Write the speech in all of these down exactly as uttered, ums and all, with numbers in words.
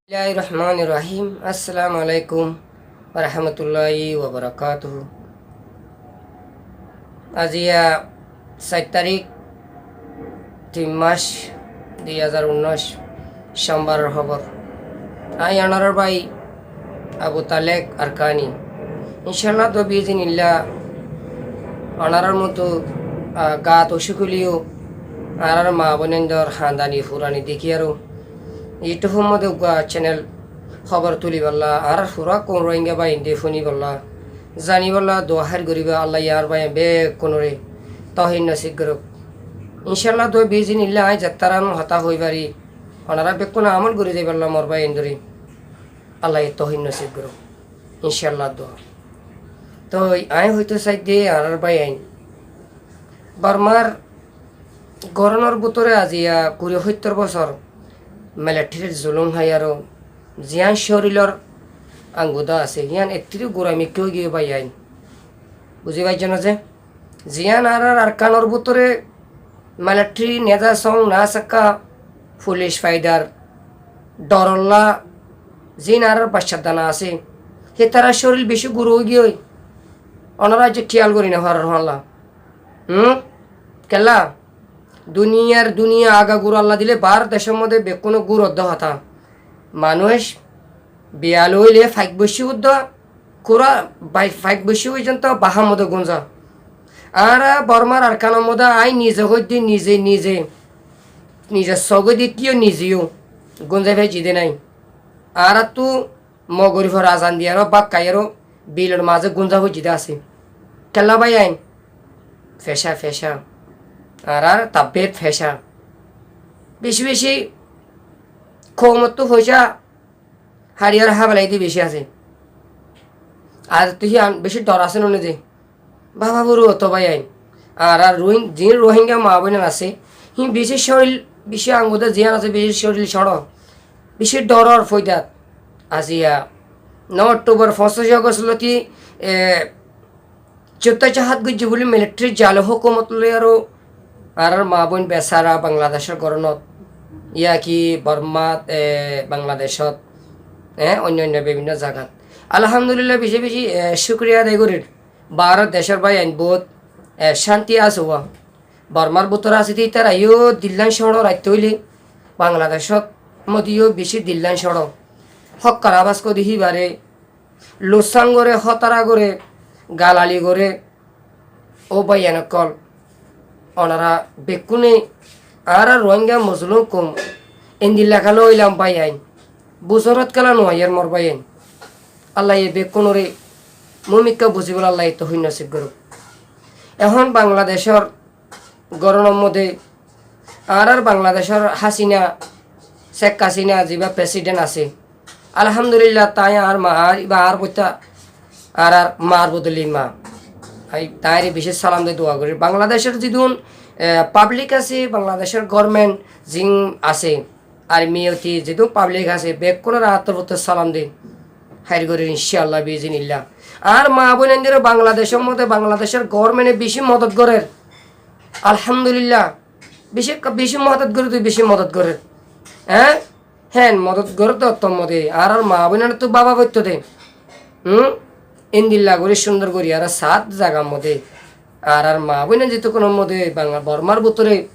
Bismillahir Rahmanir Rahim. Assalamu alaikum wa rahmatullahi wa barakatuhu. Aijja sair tarík, tin mac, dui házar unnóic, cómbaror hóbor. Añí onorar bái Abu Talek Arkani. Incállah, dua biiznillah, onorar moto, ah, gaat ocúk óileyo, añárar maa boinaindor handani furani dekíyaró, YouTube or modé uggwá channel hóbor tulibálla, añárar fura koum Rohingya báiyainde fúnibálla, zanibálla dua háir goríba. Allaye añár báiyain bekkúnoré toufik nosib gorók. Incállah, dua biiznillah, añí zettáran hotá hoói fari, onora bekkúne amól gorí zaibálla mor báiyaindoré Allaye toufik nosib gorók. Incállah, dua. Toi añí hoitó saidde, añárar báiyain, Bormar gorónor bútore aijja kuri hóittor bosór milithérir zulúm háiyaró ziyán córilor anguda asé, yían ettiri gura mikká óigiyoi báiyain. Buzí faijjó né ze? Ziyán añárar Arkanor bútore milithéri neza song na sakká fulic faidar dhorolla zin añárar baiccá dana asé, hé tarár córil bicí gura óigiyoi. Onora aijja kíyal gorí nofarór hoólla. Hum? Kiyólla? Duniyar duniya agagura Allah dile baár decór modé bekkúne gura de hotá. Manúic biyal óile faik boiccé uddá, kura bai-, faik boiccé foijjonto bahár modé gúnza. Añára Bormar Arkanor modé añí nize hoiddé, nize, nize, nizor sogói dekkíyo nizeyó gúnzai faijjí dé nái. Añáráttu Mogorifor azan diyaró bát háiyaró bilor mazé gúnza foijjí dé asé. Kiyólla báiyain? Fecá, fecá. Añárar tabbet fecá. Bicí bicí koumottú foicá hári hári hábelai dé bicí asé. Ar tui hían bicí dhor asé né nizé? Bába buru otó báiyain, añárar Rohin-, ziín Rohingya maa boinan asé, híin bicí córil, bicí anguda ziyán asé, bicí córil cóñço, bicí dhoror foidat. Aijja no October, foñsíc August lóti, e, juddó jihad goijjé buli milithéri zalem hókumot loi aró añárar maa boin besara Bangladecór gorónot, yá ki Bormat, e, Bangladecót, e, oinno oinno bibinno zagat. Alhamdulillah, bicí bicí, e, cúkuriya adai gorír. Baáror decór báiyain bout, e, cánti asé uá. Bormar bútore asé de ítara yó dillán cóñço, raittó óile Bangladecót modé yó bicí dillán cóñço. Hókkar abas kóde híbaré, lussán goré, hótara goré, galali goré. Ó báiyain ókkol, onora bekkúne añára Rohingya mozolúm koum endilla kiyólla óilam báiyain, buzorot kiyólla no aiyér mor báiyain. Allaye bekkúnoré mumikká buzibólla Allaye toufik nosib gorók. Ehón Bangladecór gorónor modé añárar Bangladecór Hasina, Cék Hasina zibá president asé, alhamdulillah, tañí añár ma, añár ibá añár boittá, añárar maar bodoli ma. Añí tañíre bicí salam de dua gorír. Bangladecór zidún, e, public asé, Bangladecór government zin asé, army oti zidún public asé, bekkúnor añár torfóttu salam de háir gorír, incállah, biiznillah. Añár maa boinaindoré Bangladecór modé Bangladecór government e bicí modot gorér. Alhamdulillah. Bicí, bicí modot gorér, tui bicí modot gorér. Eé? Héen modot gorér de ottór modé. Añárar maa boinanottu báfa foittó de. Hum? Endilla gorí cúndor gorí añára saát zagar modé. Añárar maa boinan zitúkkunor modé Bangla-, Bormar bútore,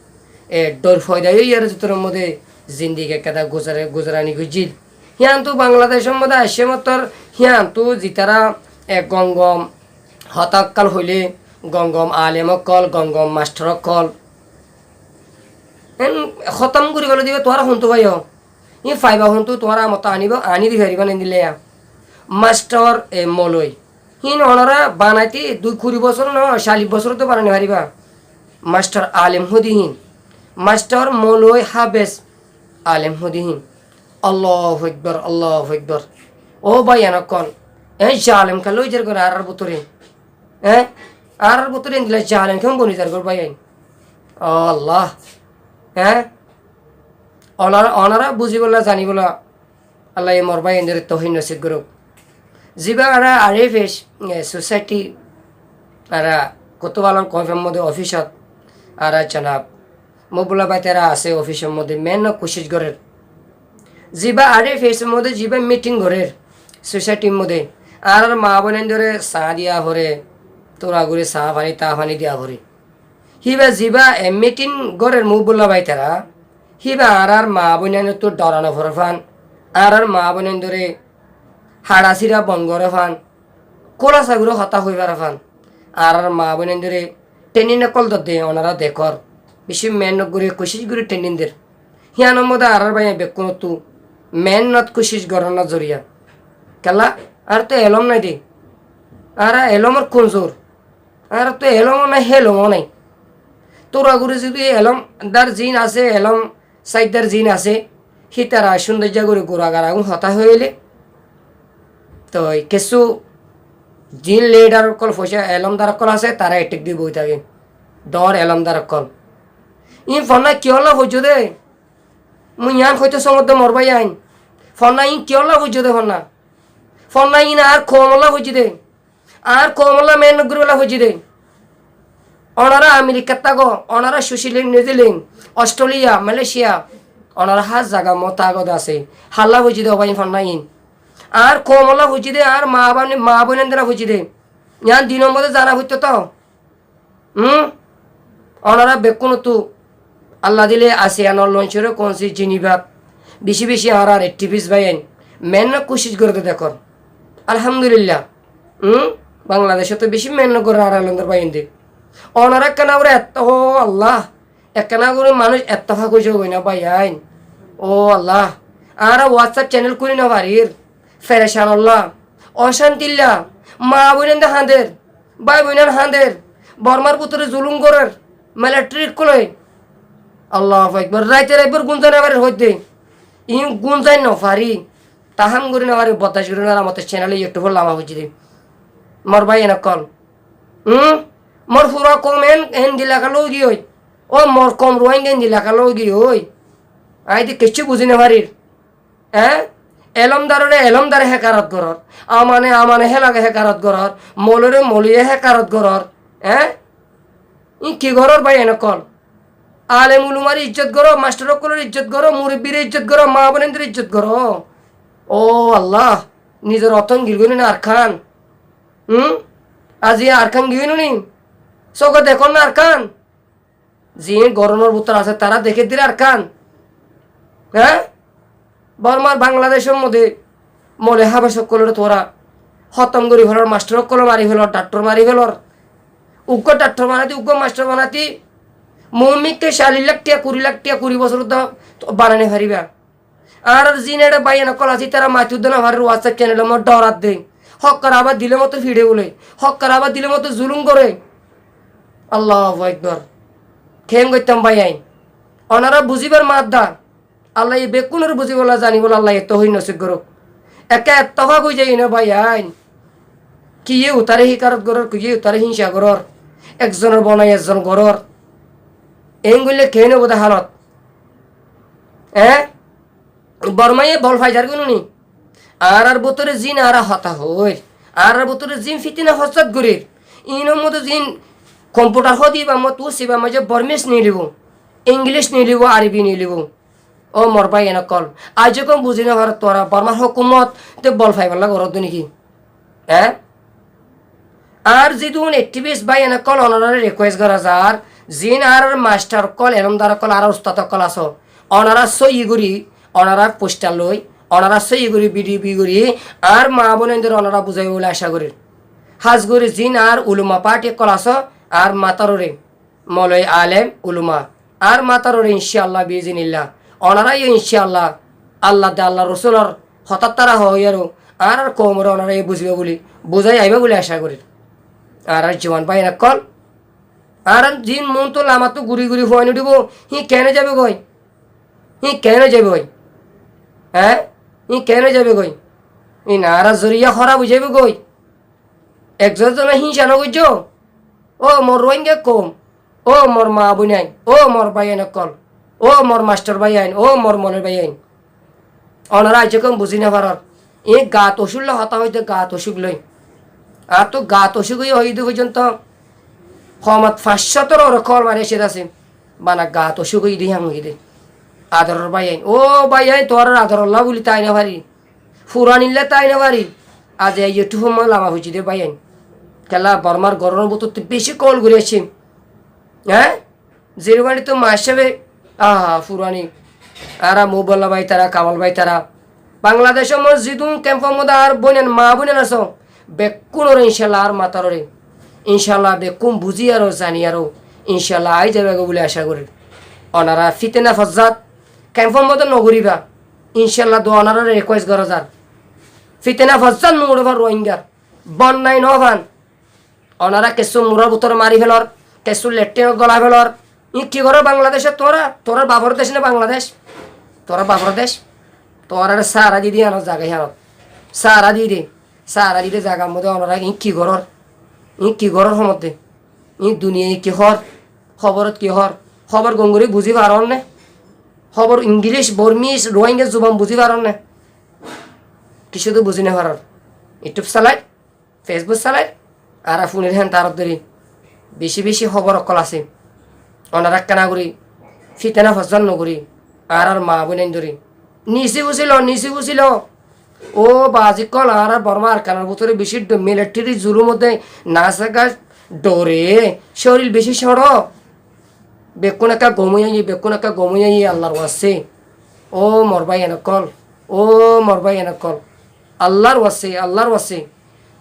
e, dhor foida óiyaré zitúkkunor modé zindigi ekkán guzare-, guzarani goijjíl. Híantu Bangladecór modé aiccé mottor, híantu zitara, e, gom gom hotá ókkol hoilé, gom gom alem ókkol, gom gom mastor ókkol, en hótom gorí félai dibo, tuáñra hontú faiyó? Híin faiba hontú, tuáñra amottú aníba, aní di faribá né endilla. Mastor, e, moloi. Híin onora banaite dui kuri bosór no, callic bosór tó banani faribá. Mastor alem hódi híin. Mastor moloi hafes alem hódi híin. Allahu Akbar, Allahu Akbar. Ó báiyain ókkol, e, zalem kiyólla óizar goi añárar bútore. Eé? Añárar bútore endilla zalem kiyólla boni zar goi báiyain. Ó Allah. Eé? Onora, onora buzibólla, zanibólla, Allaye mor báiyaindoré toufik nosib gorók. Zibá añára R F S, e, society, añára Kutub Alam Committee r modé office ot, añára janab Mobula bái tara asé office or modé mehénnot kucíc gorér. Zibá añárar fesor modé zibá miting gorér, sosaitir modé, añárar maa boinaindóre saá diya foré, tura gorí saá faní, taa faní diya foré. Híba zibá e miting gorér muúbolla bái tará, híba añárar maa boinaindóttu dhorano foré fán, añárar maa boinaindóre haçasíra bon goré fán, kúlasa gorí hotá hoói faré fán. Añárar maa boinaindóre tendin ókkol dodde onorá dekór. Bicí meénnot gorí, kucíc gorí tendin der. Híanor modé añárar báiyain bekkúnottú meénnot kucíc gorónor zoriya. Kiyólla, añáráttu elóm nái de. Añára elómor kunzur. Añáráttu elómó nái, hélomó nái. Tura gorí zodi elómdar ziín asé, elóm saiddar ziín asé, hítara cúndoijja gorí gura garagún hotá hoilé, toi kessú ziín lidar ókkol, foicá elómdar ókkol asé, tará ethék di boi táke. Dhoóñr elómdar ókkol. Iín fonná kiyólla foijjó dé? Mui yián hoitó sómot dé mor báiyain. Fonná iín kiyólla foijjó dé fonná? Fonná iín añár koumolla foijjé dé. Añár koumolla meénnot goríbolla foijjé dé. Onorá Amerikat táko, onorá Suisilend, Niuzilen, Ostréliya, Malécia, onorá hár zaga mot táko de asé. Hálla foijjé dé ó bái fonná iín? Añár koumolla foijjé dé, añár maa bani-, maa boinaindóra foijjé dé. Yián dinor modé zana foitto toó. Hum? Onorá bekkúnottú Allah dile ASEAN-or loncoré kounsí Jenibát bicí bicí añárar etthibis báiyain meénnot kucíc goré dé dekór. Alhamdulillah. Hum? Bangladecóttu bicí meénnot goré añárar elómdar báiyain de. Onorá ekkená gorí ettó, ó Allah, ekkená gorí manúic ettofak ói zagói na báiyain. Ó Allah, añára WhatsApp channel kúli nofarir. Ferecanolla, ocántilla, maa boinainde hañder, bái boinan hañder, Bormar bútore zulúm gorér, militari ókkolé. Allahu Akbar. Raite raibbar gúm zai nofarir hoiddé. Iín gúm zai nofari, tahám gorí nofari, bordac gorí nofari, añár chenel YouTube-ot lama foijjé dé. Mor báiyain ókkol. Hum? Mor fura koum en, endilla kiyólla óigiyoi. Ó mor koum Ruáingga endilla kiyólla óigiyoi. Aññí de kessú buzí nofarir. Eé? Elómdaroré elómdare hekarot gorór, amane amane hélage hekarot gorór, moloire moloiye hekarot gorór. Eé? Iín ki gorór báiyain ókkol? Alem ulumare izzot goró, mastor ókkolore izzot goró, murobbire izzot goró, maa boinaindóre izzot goró. Ó Allah, nizor otón gilgói né Arkán? Hum? Aijja Arkán giyói né? Sóke dekór né Arkán? Ziín gorónor bútore asé, tará dekédde Arkán. Eé? Bormar Bangladecór modé moloi háfes ókkolore tuáñra hótom gorí felór, mastor ókkolore mari felór, dhaktor mari felór. Uggúa dhaktor banaité, uggúa mastor banaité, muúmikká callic lak tiya, kuri lak tiya, kuri bosór dóri banai no faribá. Añárar ziín eçé báiyain ókkol asé, ítara matit dé nofarer, WhatsApp channel-or modé dhorat dé. Hókkor abad dile moto fiçe bóle. Hókkor abad dile moto zulúm goré. Allahu Akbar. Keén goittám báiyain? Onorá buzíbar maadda. Allaye bekkúnore buzíbolla, zaníbolla Allaye toufik nosib gorouk. Ekká ettofak ói zaiyum né báiyain. Kiyé utaré hikarot gorór, kiyé utaré híñsa gorór. Ekzonor bonai ekzon gorór. Eén goillé keén óibo dé hálot? Eé? Bormaye bol fai zargói né? Añárar bútore ziín añára hotá hoóir, añárar bútore ziín fítina fosad gorír, iínor modé ziín komputhar hoóde íbar modé, uss íbar maze Bormis nilibó, Inglic nilibó, Arobi nilibó. Ó mor báiyain ókkol, aijjó kón buzí nofaró tuáñra Bormar hókumot te bol faibolla goródde néki? Eé? Añár zedún etthibis báiyain ókkol, onoráre rikuwes gorá zar, ziín añárar mastor ókkol, elómdar ókkol, añárar ustat ókkol asó, onorá sóiyi gorí, onorár posthar loi, onorá sóiyi gorí, bidiyo bi gorí, añár maa boinaindóre onorá buzáiba bóli acá gorír. Hás gorí ziín añár uluma parthi ókkol asó, añár mataroré, moloi, alem, uluma, añár mataroré incáalla, biizinilla, onoráyo incáalla, Alla de Allar Rosúlor hotár tara hoói aró añárar koumoré onoráyo buzíba bóli, buzái aibá bóli acá gorír. Añárar juwan báiyain ókkol, añárar ziín muúntu lamattú guri guri fuain uçíbo, híin keén ói zaibói? Híin keén ói zaibói? Eé? Híin keén ói zaibói? Híin añárar zoriya hóraf ói zaibói. Ekzon ekzonor híñsa nogoijjó. Ó mor Ruáingga koum, ó mor maa boinain, ó mor báiyain ókkol, ó mor mastor báiyain, ó mor moloi báiyain. Onorá aijjó kón buzí nofarór. Iín gaat ocúk loi hotá hoóidde, gaat ocúk loi. Añáttu gaat ocúk óiye hoóide foijjonto komot fañs cótor uore kól mari aiccé dé asé. Bana gaat ocúk óiye dé, híyan hoiyé dé. Adoror báiyain, ó báiyain, tuáñrar adorollá buli tái nofarí, furanillá tái nofarí. Aijja YouTube ot lama foijjí dé báiyain. Kiyólla Bormar gorór bútottu bicí kol gorí aiccé. Hé? Ziribani to maicábe, aha, furani. Añára Muhibullah bái tará, Kamal bái tará. Bangladecór modé zedún kemfor modé añár bóinain, maa bóinain asó, bekkúnoré incálla añár mataroré, incálla bekkún buzí aró zani aró, incálla aái zaibá goi buli acá gorír. Onará fitena fosát kemfor modé nogoríba. Incálla dua onararé rikúes gorá zar. Fitena fosát nuuçé fán Ruáingar. Bonnai nofán. Onará kessú murar bútore mari felor, kessú letrinot golai felor. Íin ki gorór Bangladecót tuáñra? Tuáñrar bafor dec né Bangladec? Tuáñrar bafor dec? Tuáñraré sára di dé yíanor zaga yíanot. Sára di dé, sára di dé zagar modé onará íin ki gorór? Íin ki gorór homoddé? Íin duniyai ki hoór? Hóborot ki hoór? Hóbor gom gorí buzí farór né? Hóbor Ingilíc, Bormís, Ruáinga zuban buzí farór né? Kissú to buzí nofarór. YouTube salair, Facebook salair, añára funir héntarot dóri. Bicí bicí hóbor ókkol asé. Onará ekkána gorí fitena fosát nogorí, añárar maa bóinain dóri. Nisi fusílo, nisi fusílo. Ó baázi ókkol, añárar Borma Arkanor bútore bicí dho-, militeri zulum ódde, nasága dhore, córil bicí cóñço. Bekkún ekká gom ói aiyé, bekkún ekká gom ói aiyé, Allar wassé. Ó mor báiyain ókkol, ó mor báiyain ókkol. Allar wassé, Allar wassé.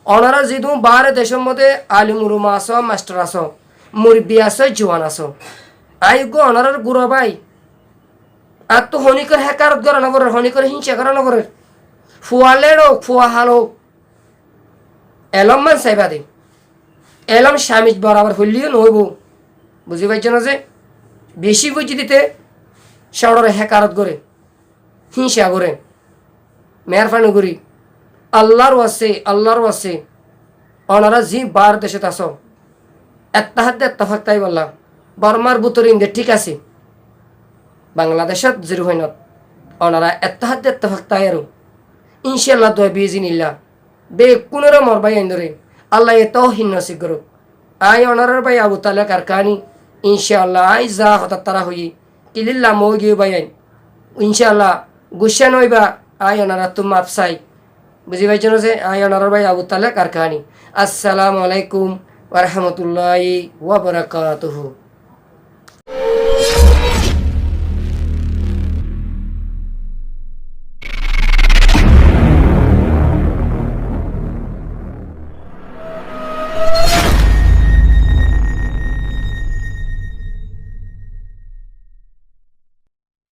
Onará zedún baáre decór modé alim ulama asó, mastor asó, murubbi asó, juan asó. Aññí eggúa onarár gura bái. Añáttu honíkor hékarot gorá noforér, honíkor híngsa gorá noforér. Fua leçók, fua halouk. Elóm man saibá de. Elóm cámic borabor foillé yó noóibou. Buzí faijjó né ze? Bicí foijjí dite cóñçore hékarot goré. Híngsa goré. Meérbani gorí. Allar wassé, Allar wassé. Onará zí baáre decót asó, ettahad de ettefak táibolla. Bormar bútore inde thík asé. Bangladecót zerifóinot onará ettahad de ettefak táiyaró. Incálla dua biizinilla. Bekkúnoré mor báiyaindóre Allaye touhik nosib gorók. Aññí onarár bái Abu Talek Arkani. Incálla aññí za hotá tará hoiyí, kilílla moói giyói báiyain. Incálla guccá noóiba, aññí onaráttu maf sai. Buzí faijjó né ze? Aññí onarár bái Abu Talek Arkani. Assalamu alaikum warahmatulláhi wabarakátuhu.